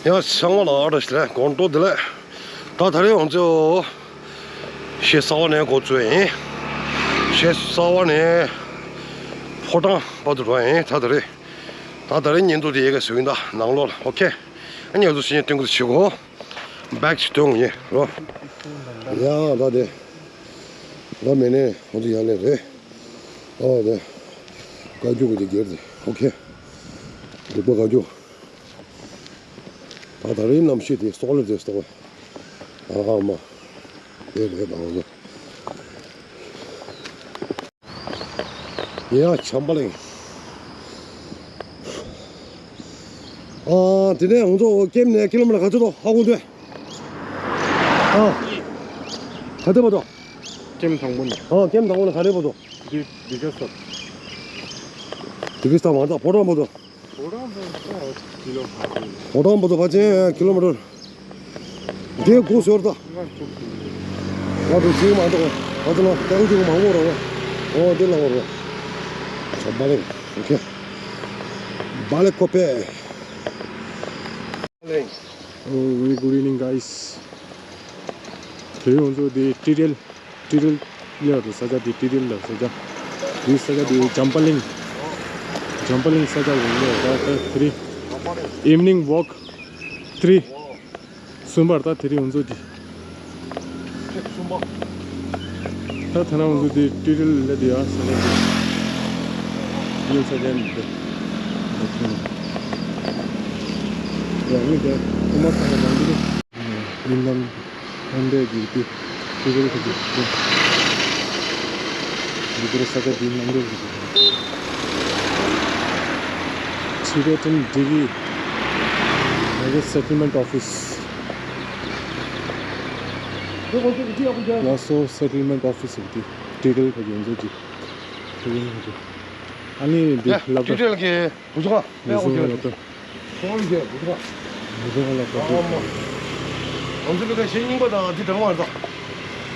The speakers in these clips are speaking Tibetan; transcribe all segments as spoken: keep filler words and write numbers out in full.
ཡང་ཚང་མ་ལ་བཀྲ་ཤིས་བདེ་ལེགས། དགོང་དྲོ་བདེ་ལེགས། ད་ད་རེས་ང་ཚོ་གཞིས་གསར་པ་ནས་འགོ་བཙུགས་ཡིན། གཞིས་གསར་པ་ནས་ཕོ་བྲང་བར་དུ་འགྲོ་ཡིན། ད་ད་རེས་ད་ད་རེས་བརྙན་ཐུང་དེ་ཡི་གེ་བཟོ་གི་ཡིན། ད་ནང་ལོགས་ལ། ཨོ་ཁེ། ཨ་ནི་ང་ཚོ་ཕྱི་ཉིན་སྟོན་གི་བྱེད་དགོས། བེག་ཅིག་སྟོན་དགོས་ཡིན་རོ། ཡ་ད་དེ། ད་མེད་ནས་ང་ཚོ་ཡར་ལས་རེད། ཨོ་དེ། བཀའ་བརྒྱུད་ཀྱི་དེ་སྒེར་དེ། ཨོ་ཁེ། འབྲུག་པ་བཀའ་བརྒྱུད། ད་ད་རེས་གནམ་གཤིས་དེ་སོག་ལེ་དེ་སྟོག་པ། ཨ་མ། དེ་རེད་ད་ང་ཚོ། ཡ་བྱམས་པ་གླིང་། ཨ་དེ་ནས་ང་ཚོ་ཀེམ་ནས་ཀི་ལོ་མི་ཊར་ག་ཚོད་འདུག་ཧ་གོ་འདུག་ཨ། ག་དེ་བར་འདུག་ཀེམ་དང་པོ་ནས། ཨ་ཀེམ་དང་པོ་ནས་ག་རེ་བར་འདུག་འདི་འདི་ག་སོ། འདི་ག་སོ་མ་འདུག་ཕོ་བྲང་བར་འདུག་ཕོ་བྲང་བར་འདུག་ཕོ་བྲང་བར་འདུག་ཕལ་ཆེར་ཀི་ལོ་མི་ཊར། དེ་སྒོ་ཟེར་ད། ང་ཚོ་ཅིག་མ་གཏོགས་ང་ཚོ་ལ་ཏང་ཅིག་མང་པོ་ར་བ། འོ་དེ་ལ་བ་ར་བ། བྱམས་པ་གླིང་། ཨོ་ཁེ། བ་ལེ་ཀོ་པེ། Oh, very good evening, guys. དེ་ཡོང་ཚོ་དེ་ཏི་རེལ། ཏི་རེལ་ལ་རུ་ས་ཆ་དེ་ཏི་རེལ་ལ་ས་ཆ། དེ་ས་ཆ་དེ་བྱམས་པ་གླིང་། བྱམས་པ་གླིང་ས་ཆ་ཡོང་ལ་ད་ད་དེ་རིང་evening walk three། གསུམ་པར་ད་དེ་རིང་འུ་ཚོ་འདི། ད་ཐ་ན་འུ་ཚོ་འདི་ཏི་རིལ་ལ་འདི་ཡ་ས་ཆ་འདི། ཡིན་ས་ཆ་འདི། ཡ་ངི་དེ་ཁོ་མ་ས་ཆ་ནང་འདི། ཡིན་ནམ་ཨན་དེ་འདི་འདི་ཏི་རིལ་གི་འདི། འདི་འདི་ས་ཆ་འདི་ནང་འདི་གི་འདི། Tibetan Digi Naga Settlement Office. Laso Settlement Office of the Title Kajonzo. Ani the laptop. Title ke bujwa. Bujwa laptop. Phone ke bujwa. Bujwa laptop. Ang sulu ke singing ba da di tangwa da.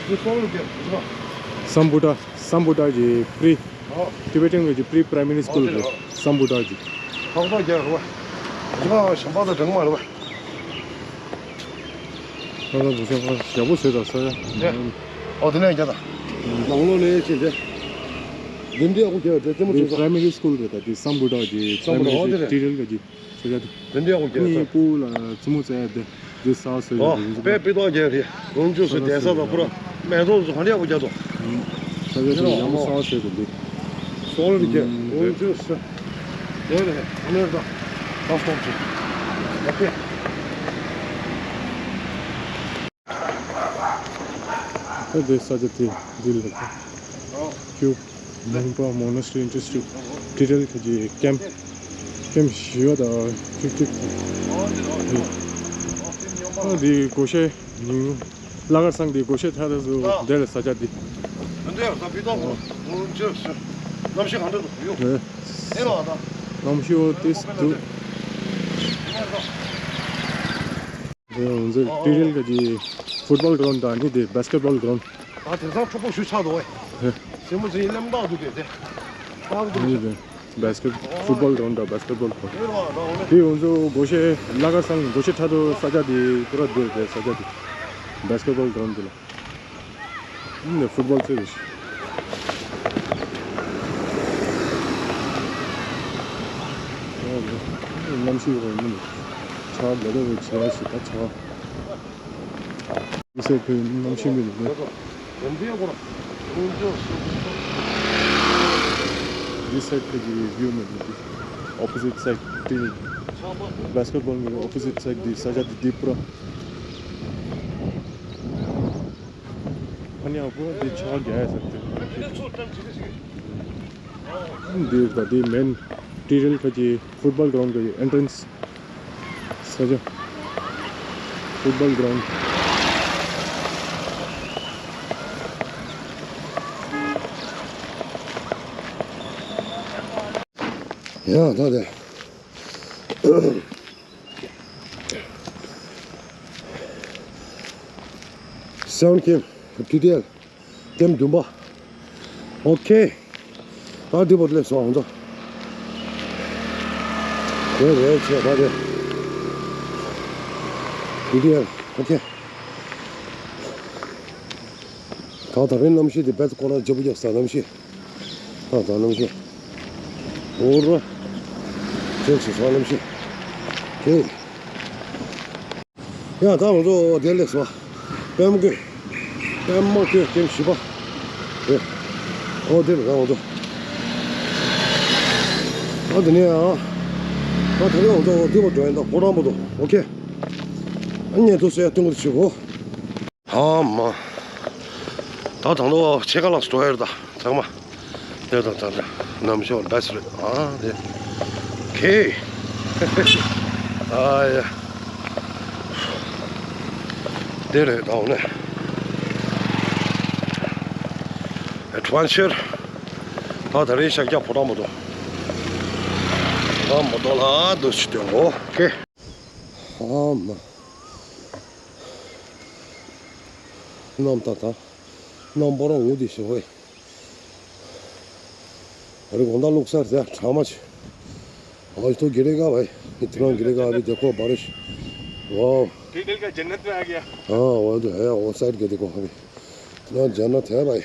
Di phone ke bujwa. Sambuda, Sambuda ji pre Tibetan ke ji pre primary school ke Sambuda ji. Phone ba ja wa. Bujwa shamba da tangwa wa. ཁ་ཁ་བུ་ཤ་ཁ་ཞབས་པོ་བཟོས་དང་ས་ཡ། ཨོ་དེ་ནས་རྒྱ་དང་། ནང་ལོགས་ནས་ཕྱིན་ཏེ། འདི་འདྲའི་ཨོ་རྒྱ་དེ་རྩེད་མོ་བྱེད་ས། Primary school རེད་ད་དེ་སམ་བྷོ་ཊ་གི་སམ་བྷོ་ཊ་ཨོ་དེ་རེད། ཊི་རེལ་ག་གི་ས་ཡ་དེ། འདི་འདྲའི་ཨོ་རྒྱ་ནི་ས། སྤུ་ལ་རྩེད་མོ་རྩེ་ཡ་དེ་དེ་ས་བཟོས་ཨོ་ཡོད་དེ། དཔེ་པི་ཏོག་རྒྱ་རེད། ཀོང་ཆུ་སུ་དེ་ས་དང་པུ་ར། མེ་ཏོག་ཚོ་ག་འདྲ་ཡག་པོ་རྒྱག་འདུག་ས་ཆ་དེ་ཡག་པོ་གསར་པ་བཟོས་འདུག་འདི། སོག་ལེ་རྒྱལ་ཀོང་ཆུ་ས། དེ་རེད། ཨ་ནེ་རེད། ད་སྟོབས་ཆེ། ཡག་པོ། ད་དེ་ས་ཆ་དེ་འདི་ལ་ཀྱུ་མོང་པ་Monastery Institute ཊི་རེལ་གྱི་ཀེམ་ཀེམ་བཞི་པ་དང་གཅིག་གཅིག་ཨ་འདི་སྒོ་ཤེས་ཉིན། བླ་གར་ཚང་དེ་སྒོ་ཤེས་ཐ་དེ་ཚོ་ཨ། དེ་ལ་ས་ཆ་དེ། འདི་ཡང་ས་བི་ཏོག་གོ་ཨོ་ཅི་ས། གནམ་གཤིས་གང་འདྲ་འདུག་ཡོ། ཨེ། ཨེ་རོ་ཨ་ད། གནམ་གཤིས་འོ་དེ་འདུག་དེ་ང་ཚོ་ཨ་ཨ། ཊི་རེལ་ག་གི་ཕུཊ་བོལ་གྲོན་དང་ནི་དེ་བྷེ་སི་ཀེཊ་བོལ་གྲོན། ད་དེང་སང་ཕྲུ་གུ་ཞུ་ཆགས་འདུག་ཨེ། ཨེ། སེམས་མོ་ཚེ་ཡིན་ལེམ་ཏག་འདུག་དེ་དེ། ཏག་འདུག་ནི་དེ། བྷེ་སི་ཀེཊ་ཕུཊ་བོལ་གྲོན་དང་བྷེ་སི་ཀེཊ་བོལ་གྲོན། དེ་ང་ཚོ་སྒོ་ཤེས་བླ་གར་ཚང་སྒོ་ཤེས་ཐ་དུ་ས་ཆ་དེ་པུ་ར་དེ་དེ་ས་ཆ་དེ་བྷེ་སི་ཀེཊ་བོལ་གྲོན་དེ་ལ། ཨ་ནི་ཕུཊ་བོལ་རྩེད་རེད། གནམ་གཤིས་འོ་ནི་ཆར་ལ་ལ་བའི་ཆར་ཞིག་ད་ཆར། འདི་སའིཌ་ཕེ་གནམ་གཤིས་མི་འདུག་ནས། འདི་སའིཌ་ཕེ་གི་བིའུ་མི་འདུག་འདི་ཨོ་པོ་ཟིཊ་སའིཌ་དེ་བྷེ་སི་ཀེཊ་བོལ་གི་ཨོ་པོ་ཟིཊ་སའིཌ་འདི་ས་ཆ་འདི་འདི་པུ་ར། ཨ་ནི་ཨ་ཁུ་འདི་ཆ་རྒྱ་ཡ་ཟེར་ཏེ། འདི་ད་འདི་མེན་ཊི་རེལ་ཁ་ཅིག་ཕུཊ་བོལ་གྲོན་གྱི་ཨེན་ཊི་རན་སི་ས་ཆ། ཕུཊ་བོལ་གྲོན། ཡ་ད་དེ། སེ་ཝེན་ཀེམ། ཊི་ཊི་ཨེལ། ཀེམ་བདུན་པ། ཨོ་ཁེ། ད་འདི་བར་སླེབས་སོང་ང་ཚོ། རེད་རེད་ཆེ་ད་དེ། ཡིན་དུས་ཡང་ཨོ་ཁེ། ད་ད་རེས་གནམ་གཤིས་དེ་བེད་ཀོ་ན་ལྗིད་པོ་རྒྱག་ས་གནམ་གཤིས། ད་ད་གནམ་གཤིས། འོ་རོ། ཅན་ཞིག་ས་གནམ་གཤིས། ཁེ། ཡ་ད་ང་ཚོ་དེ་ལས་སོ། པད་མ་ཀུན། པད་མ་ཀུན་ཀེམ་བཞི་པ། ཨེ། ཨོ་དེ་ལས་ང་ཚོ། ཨ་དེ་ནས་ཨ། ད་ད་ནས་ང་ཚོ་དེ་བ་འགྲོ་ཡིན་ད་ཕོ་བྲང་པོ་དོ་ཨོ་ཁེ། ཨ་ཉན་ཐུབ་སེ་སྟོན་གི་ཆུ་བོ། ཨ་མ། ད་ད་ལོ་ཕྱེད་ཀ་ལ་སྟོ་ཡར་ད་ཚང་མ། དེ་ད་ད་ད་ནམ་ཞོར་བེ་སི་རེད་ཨ་དེ། ཁེ། ཨ་ཡ། དེ་རེད་ད་འོ་ནས། ཨེ་ཌི་ཝེན་ཅར། ད་ད་རེས་ཤར་རྒྱག་ཕོ་བྲང་མོ་ཏོ། ཕོ་བྲང་མོ་ཏོ་ལ་འདུག་ཅིག་སྟོན་གོ་ཁེ། ཨ་མ། གནམ་ད་ད། གནམ་པོ་རང་ངུ་དེ་ཞོ་ཧོꯏ། अरे गोंदा लोग सर से ठामा छे। आज तो गिरेगा भाई, इतना गिरेगा अभी देखो बारिश। वाह। डिटेल का जन्नत में आ गया। हाँ वो तो है, वो साइड के देखो अभी इतना जन्नत है भाई।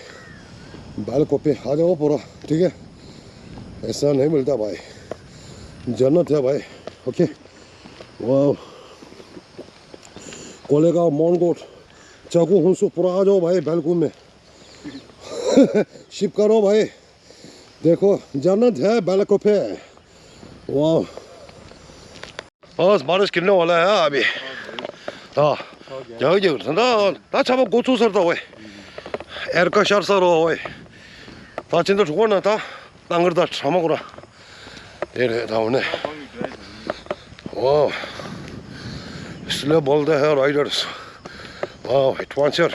बैल को पे आ जाओ पूरा, ठीक है। ऐसा नहीं मिलता भाई, जन्नत है भाई। ओके। वाह। कोलेगांव, मानकोट, चाकू हुंसू पूरा आ जाओ भाई बैल को में। शिप करो भाई। देखो जन्नत है बैल को पे। वाह। बस बारिश गिरने वाला है अभी। हाँ। क्या हो गया? ता ता छापा गोचू सर ता ओए। एयर का शर सर ओए। ता चिंता ठुको ना ता। तांगर ता छामा कुरा। ये रे ता उन्हें। वाह। इसलिए बोलते हैं राइडर्स। वाह, एडवेंचर।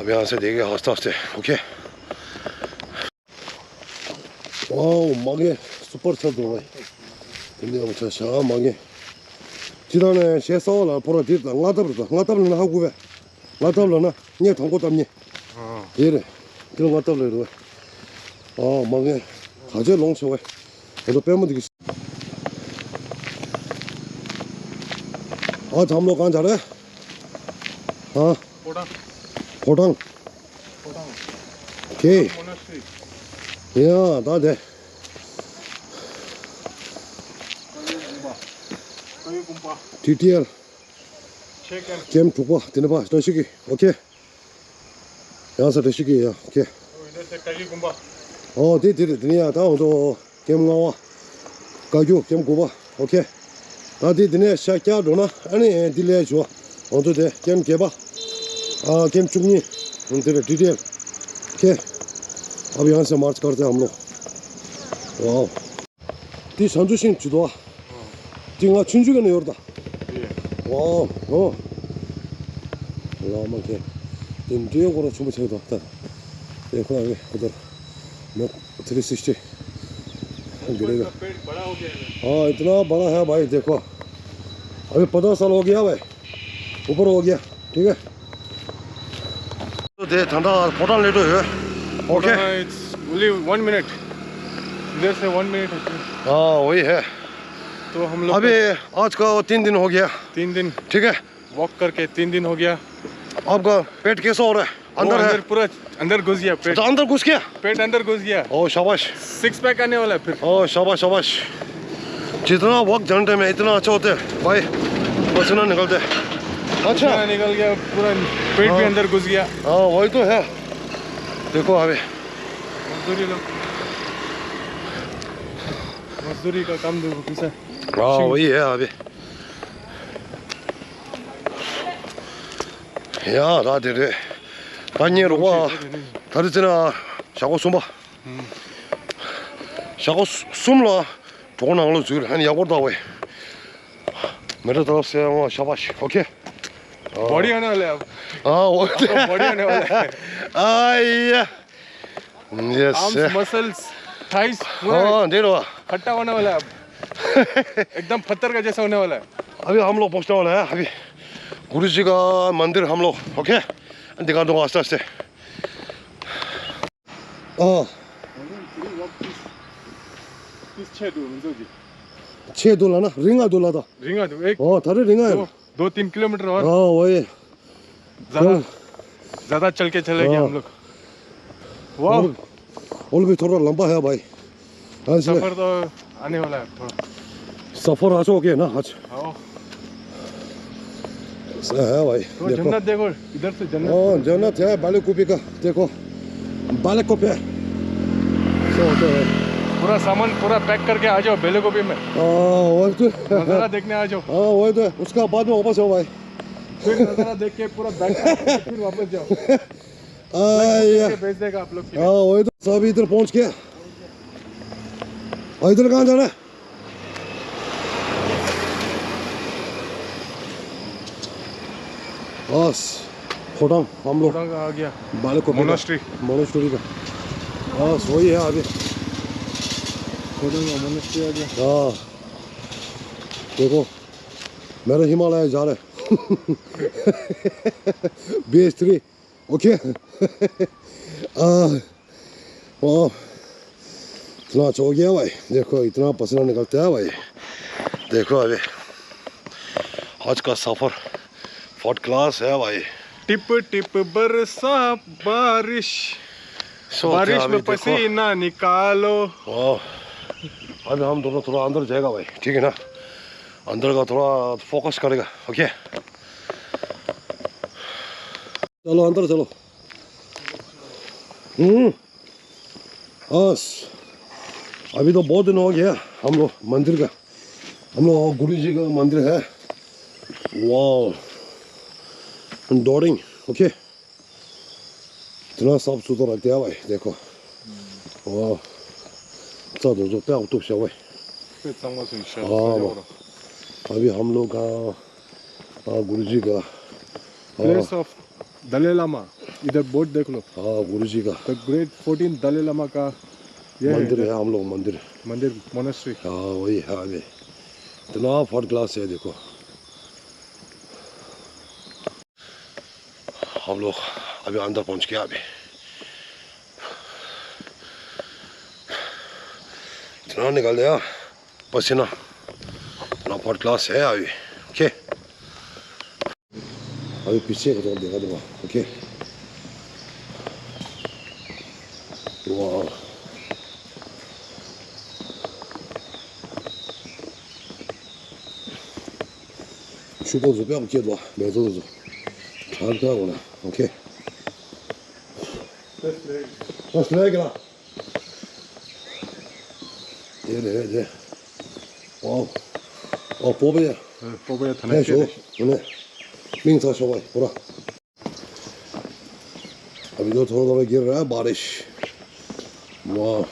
अब यहाँ से देंगे आस्ते आस्ते, ओके। वाओ, མ་གི་སུ་པར་ཆགས་འདུག་བས། དེ་འདྲ་ཡང་ཆ་ཤ་མ་གི། ཅི་དང་ནས་ཞེ་ས་འོག་ལ་པོ་ར་དིར་དང་ལྔ་ཐབ་རེད་དང་ལྔ་ཐབ་ལ་ན་ཧ་གོ་བས། ལྔ་ཐབ་ལ་ན་ངས་དང་པོ་བཏབ་ཉེ། ཨ། དེ་རེད། དེ་ལྔ་ཐབ་ལ་རེད་བས། ཨ་མ་གི། ག་ཚོད་ལོངས་ཆེ་བས། ང་ཚོ་པད་མ་འདི་གི། ཨ་བྱམས་ལོ་གང་བྱ་རེད། ཨ། ཕོ་བྲང་། ཕོ་བྲང་། ཕོ་བྲང་། ཁེ། མོ་ན་སི་ཊི་རི། ཡ་ད་དེ། ཀ་ཡུ་གུམ་པ། ཀ་ཡུ་གུམ་པ། ཊི་ཊི་ཨེལ། ཆེ་ཀེམ། ཀེམ་དྲུག་པ་དེ་ནས་པ་བཀྲ་ཤིས་ཀྱི་ཨོ་ཁེ། ཡང་ས་བཀྲ་ཤིས་ཀྱི་ཡ་ཨོ་ཁེ། ཨོ་དེ་དེ་རེད་དེ་ནས་ཡ་ད་འོང་དོ། ཀེམ་ལྔ་པ། བཀའ་བརྒྱུད་ཀེམ་དགུ་པ། ཨོ་ཁེ། ད་དེ་དེ་ནས་ཤ་སྐྱ་འགྲོ་ན་ཨ་ནི་འདི་ལས་བྱོ། འོང་དོ་དེ་ཀེམ་བརྒྱད་པ། ཨ་ཀེམ་བཅུ་གཉིས། འོང་དེ་རེད་ཊི་ཊི་ཨེལ། ཁེ། अब यहाँ से मार्च करते हैं हम लोग। वाओ। དེ་བྱང་ཆུབ་ཤིང་བྱི་དོ། དེ་ང་ཆུང་ཆུང་ག་ནས་ཡོད་ད། ཝའོ། ཨོ། ལ་མ་ཁེ། དེ་འདྲའི་སྐོར་ཆུང་པོ་ཆེ་དོ་ད། देखो अभी उधर। मैं थ्री सिक्सटी गिरेगा। पेड़ बड़ा हो गया है। हाँ, इतना बड़ा है भाई, देखो। अभी पचास साल हो गया भाई। ऊपर हो गया। ठीक है। དེ་ད་ལྟ་ཕོ་བྲང་སླེབས་འགྲོ་ཡོད། ཨོ་ཁེ། It's only one minute. इधर से वन मिनट है। हाँ, वही है। तो हम लोग अभी आज का तीन दिन हो गया। तीन दिन। ठीक है। वॉक करके तीन दिन हो गया। आपका पेट कैसा हो रहा है? वो अंदर है? अंदर पूरा अंदर घुस गया पेट। अच्छा, अंदर घुस गया? पेट अंदर घुस गया। ओ, शाबाश। सिक्स पैक आने वाला है फिर। ओ, शाबाश, शाबाश। जितना वक्त जानते में इतना अच्छा होता है, भाई। पसीना निकलते हैं। अच्छा। पसीना निकल गया, पूरा पेट भी हाँ। अंदर घुस गया। हाँ, वही तो है। देखो अभी। मजदूरी लोग। मजदूरी का काम देखो कैसा है। हाँ, वही है अभी। ཡ་ར་དེ་རེད། ད་ཉེ་རོགས་པ། ད་རེས་ཚེ་ན་ཞག་པོ་གསུམ་པ། ཞག་པོ་གསུམ་ལ་གྲོགས་ནང་ལ་འཛུལ་ཧན་ཡག་པོ་ད་བས། मेरे तरफ से वो शाबाश, ओके। बॉडी आने वाला है अब। हाँ, वो आपका बॉडी आने वाला है। आया। यस। आर्म्स, मसल्स, थाइस पूरा हाँ, दे दो। खट्टा होने वाला है अब। एकदम पत्थर का जैसा होने वाला है। अभी हम लोग पहुंचने वाला है अभी। गुरु जी का मंदिर हम लोग, ओके। दिखा दूंगा आस्ते आस्ते। हाँ। प्लीज छे दो, मुझे जी। ཆེ་འདུག་ལ་ན་རིང་ང་འདུག་ལ་ད། रिंगा तो एक ཨོ་ད་རེ་རིང་ང་ཡོད། दो दो तीन किलोमीटर और हाँ वही। ज्यादा ज्यादा चल के चलेंगे हाँ। हम लोग। वाह। और, और भी थोड़ा लंबा है भाई। हाँ, इसलिए सफर तो आने वाला है थोड़ा। सफर आज हो गया ना आज। हाँ। ऐसा है भाई, तो देखो। जन्नत देखो, इधर से जन्नत। हाँ, जन्नत है बाले कुपी का, देखो। बाले कुपी। ऐसा होता है। पूरा सामान पूरा पैक करके आ जाओ बेले कुपी में। हाँ, वही तो। नज़ारा देखने आ जाओ। हाँ, वही तो। उसका बाद में वापस आओ भाई। फिर नज़ारा देख के पूरा बैग पैक करके फिर वापस जाओ। आया। भेज देगा आप लोग के लिए। हाँ, वही तो, सब इधर पहुंच गया। और इधर कहाँ जाना है? बस, खोटांग हम लोग। खोटांग आ गया। बालक को मोनास्ट्री। मोनास्ट्री का। बस, वही है आगे। खोटांग का मोनास्ट्री आ गया। हाँ, देखो, मेरा हिमालय जा रहा है। B H three. ओके। आ, वाह। इतना अच्छा हो गया भाई, देखो इतना पसीना निकलता है भाई। देखो अभी आज का सफर फर्स्ट क्लास है भाई। टिप टिप बरसा बारिश। सो बारिश में पसीना निकालो। वाह। अभी हम दोनों थोड़ा अंदर जाएगा भाई, ठीक है ना? अंदर का थोड़ा फोकस करेगा। ओके। चलो अंदर चलो। हम्म। बस, अभी तो बहुत दिन हो गया हम लोग मंदिर का, हम लोग गुरु जी का मंदिर है। वाह। डोरिंग। ओके। इतना साफ सुथरा रखते हैं भाई, देखो। वाह। सब तो पैर तो शवाई। हाँ। अभी हम लोग का, हाँ, गुरु जी का, हाँ। प्लेस ऑफ दलाई लामा। इधर बोर्ड देख लो। हाँ, गुरु जी का। द ग्रेट फोर्टीन दलाई लामा का ये है मंदिर इधर। है हम लोग मंदिर। मंदिर, मोनास्ट्री। हाँ, वही है अभी। इतना फर्स्ट क्लास है, देखो। हम लोग अभी अंदर पहुंच गया अभी। इतना निकल गया पसीना। इतना फर्स्ट क्लास है अभी। ओके। अभी पीछे का तो देखा दूंगा। ओके। वाह। ཤུག་པ་བཟོ་པའི་སྐད་དུ་མེ་ཏོག་བཟོ། གྲགས་པའི་འོ་ན། ཨོ་ཁེ། ཨ་སླེ་གི་ལ། དེ་རེད་དེ། ཨོ། ཨོ་སྤོ་པ་ཡ། སྤོ་པ་ཡ་ཐ་ན་ནས་ཤོག་ནས། མིང་ཚ་ཤོག་པ་ཡ་པོ་ར། अभी तो थोड़ा थोड़ा गिर रहा है बारिश। वाह।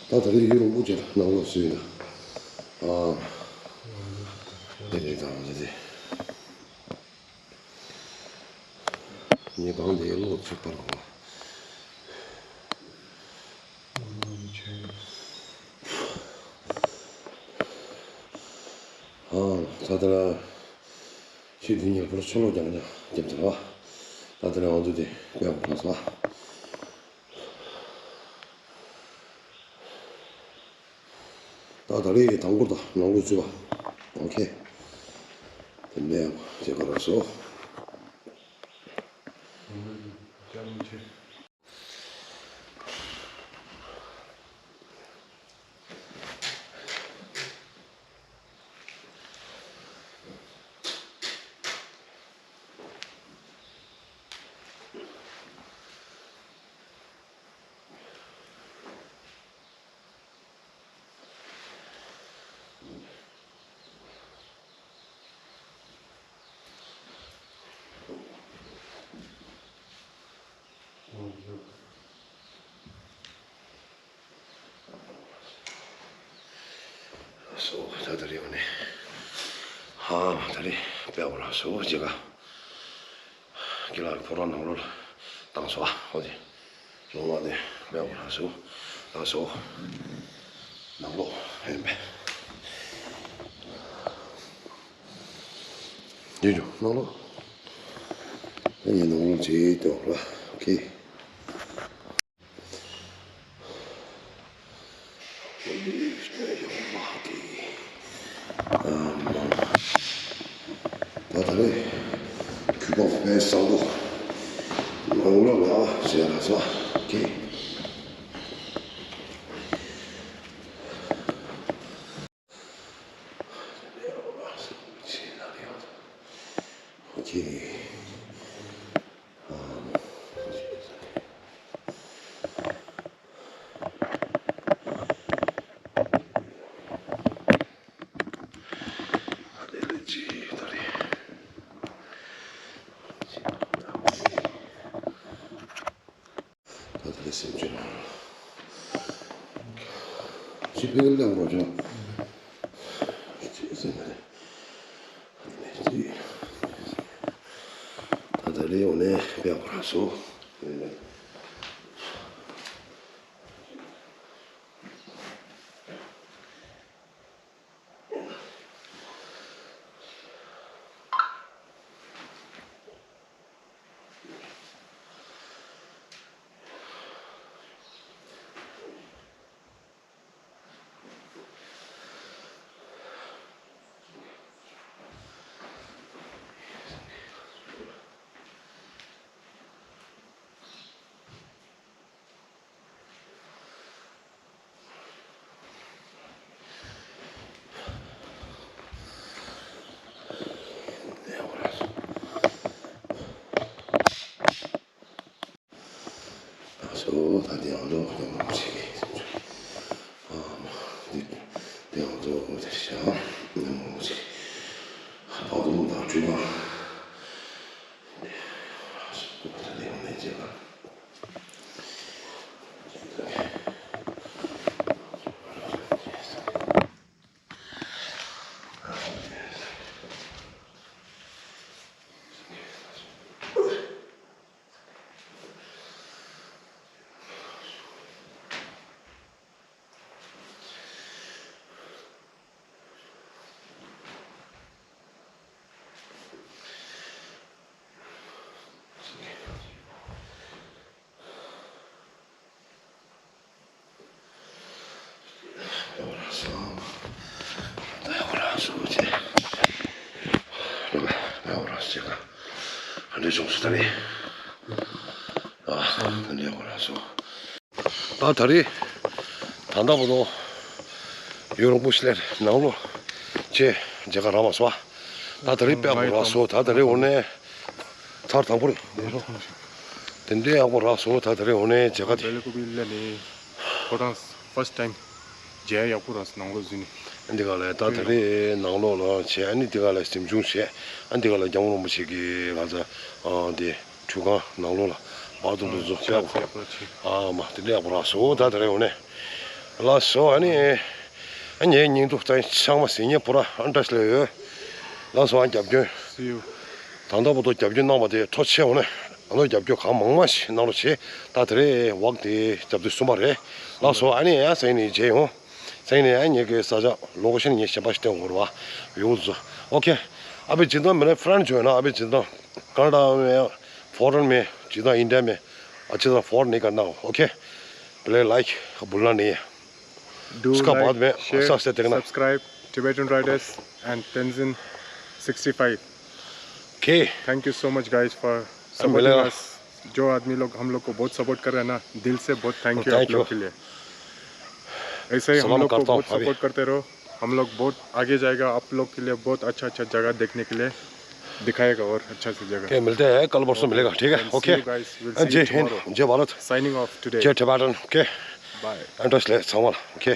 ད་ད་རེས་ཡུལ་ལུང་པོ་ཅིག་ནང་ལོགས་སུ་ཡིན་ན། ཨ། དེ་རེད་དང་དེ་རེད། ངས་གང་དེ་ལོག་ཚུད་པར་གོ། ཨ། ད་ལྟ་ཆུ་དེ་ཉེ་པོར་ཆུ་ལོག་རྒྱག་ན་རྒྱབ་དེ་ར། ད་ལྟ་ང་ཚོ་དེ་དཔེ་མ་ཐོན་སོང་། ད་ད་རེས་དང་པོ་དང་ནང་ལོགས་ཚུད་པ། ཨོ་ཁེ། དེ་ནས་དེ་ག་རག་སོ། སོ། ད་ད་རེས་འོ་ནས། ཧ། ད་རེས་དཔེ་འོ་ལ་སོ་ཅེ་ག་ཀི་ལ་ཕོ་རོ་ནང་ལོགས་བཏང་སོ། ཨ་འོ་དེ། ལོང་བ་དེ་དཔེ་འོ་ལ་སོ། ད་སོ། ནང་ལོགས་ཡིན་པས། འདི་ཡོ་ནང་ལོགས། ཨ་ནི་ནང་ལོགས་བྱེད་དོ་ར། ཨོ་ཁེ། ད་ད་རེས་གུས་པ་དཔེ་བཟང་པོ། ནང་ལོགས་ལ་བྱེད་ར་ས། ཨོ་ཁེ། ཨོ་ཁེ། ད་ལྟ་སེམས་ཅན་ཅི་ཕན་ལས་འགྲོ་ཅང་། ད་ལྟ་ལས་འོང་ནས་དཔེ་ཁོ་རང་སོ། སོ་ད་དེ་ཡང་ལོ་ཡང་མང་ཆེ་གི་ཨ་མ་དེ་དེ་ཡང་ལོ་དེ་ཤ་ཡང་མང་ཆེ་ཨ་དུང་དང་ཆུ་མ་ད་དེ་ཡང་ནས་ཅེ་ག་ད་ད་རེས་ད་ལྟ་བར་དུ་ཡུན་རིང་པོ་ཞིག་ལས་ནང་ལོགས་བྱས་མཇལ་ཁ་རག་མ་སོང་བ། ད་ད་རེས་དཔེ་ཡག་པོ་རག་སོང་། ད་ད་རེས་འོ་ནས་ཚར་དང་པོ་རེད། དེ་འདྲའི་ཡག་པོ་རག་སོང་། ད་ད་རེས་འོ་ནས་མཇལ་ཁ་དེ། ཁོ་རང་first time མཇལ་ཡག་པོ་རག་སོང་། ནང་ལོགས་འཛུལ་ནས། འདི་ག་ལས་ད་ད་རེས་ནང་ལོགས་ལ་བྱས། ཨ་ནི་འདི་ག་ལས་གཟིམ་ཆུང་བྱས། ཨ་འདི་ག་ལས་སྐྱབས་མགོན་རིན་པོ་ཆེ་གི་ག་ས་ཨ་དེ། ཁྲུས་ཁང་ནང་ལོགས་ལ་བར་དུ་འདུག་བཟོ་ཕེབས། ཨ་མ་དེ་འདྲ་ཡག་པོ་རག་སོང་། ད་དེ་རིང་འོ་ནས་ལགས་སོ། ཨ་ནི་ཨ་ངའི་སྙིང་སྡུག་ཚང་མ་ཟིན་ཉེ་པོ་ར་ཨ་འདྲ་ཞིག་ལ་ཡོད། ལགས་སོ། ཨ་རྒྱབ་སྐྱོར་ད་ལྟ་བར་དུ་རྒྱབ་སྐྱོར་གནང་བ་དེ་ཐུགས་རྗེ་ཆེ། འོ་ནས་ཨ་ནོ་རྒྱབ་སྐྱོར་གང་མང་མང་ཞིག་གནང་རོགས་བྱེད། ད་དེ་རིང་ཝོག་དེ་རྒྱབ་དུས་གསུམ་པ་རེད། ལགས་སོ། ཨ་ནི་ཡ་སེང་ནས་མཇལ་ཡོང་། སེང་ནས་ཨ་ངེད་ཀྱི་ས་ཆ་ལོ་གོ་ཤན་ངས་གཞན་པ་ཞིག་སྟོན་འོར་བ་ཡོད་ཚོ། ཨོ་ཁེ། अभी जितना मेरे फ्रेंड जो है ना, अभी जितना कनाडा में, फॉरेन में, जितना इंडिया में, अच्छे से फॉरेन नहीं करना हो, ओके? पहले लाइक भूलना नहीं है। Do उसका like, बाद में share, अच्छा से देखना। Subscribe Tibetan Riders and Tenzin sixty five. Okay. Thank you so much guys for सब supporting मिलेगा। Us. जो आदमी लोग हम लोग को बहुत सपोर्ट कर रहे हैं ना, दिल से बहुत थैंक यू आप लोग के लिए। ऐसे ही हम लोग को बहुत सपोर्ट करते रहो। हम लोग बहुत आगे जाएगा, आप लोग के लिए बहुत अच्छा अच्छा जगह देखने के लिए दिखाएगा और अच्छा सी जगह। ओके, मिलते हैं, कल परसों मिलेगा, ठीक है? ओके। जय हिंद, जय भारत। Signing off today. जय टिबेटन, ओके। बाय। एंट्रेंस ले, सामान, ओके।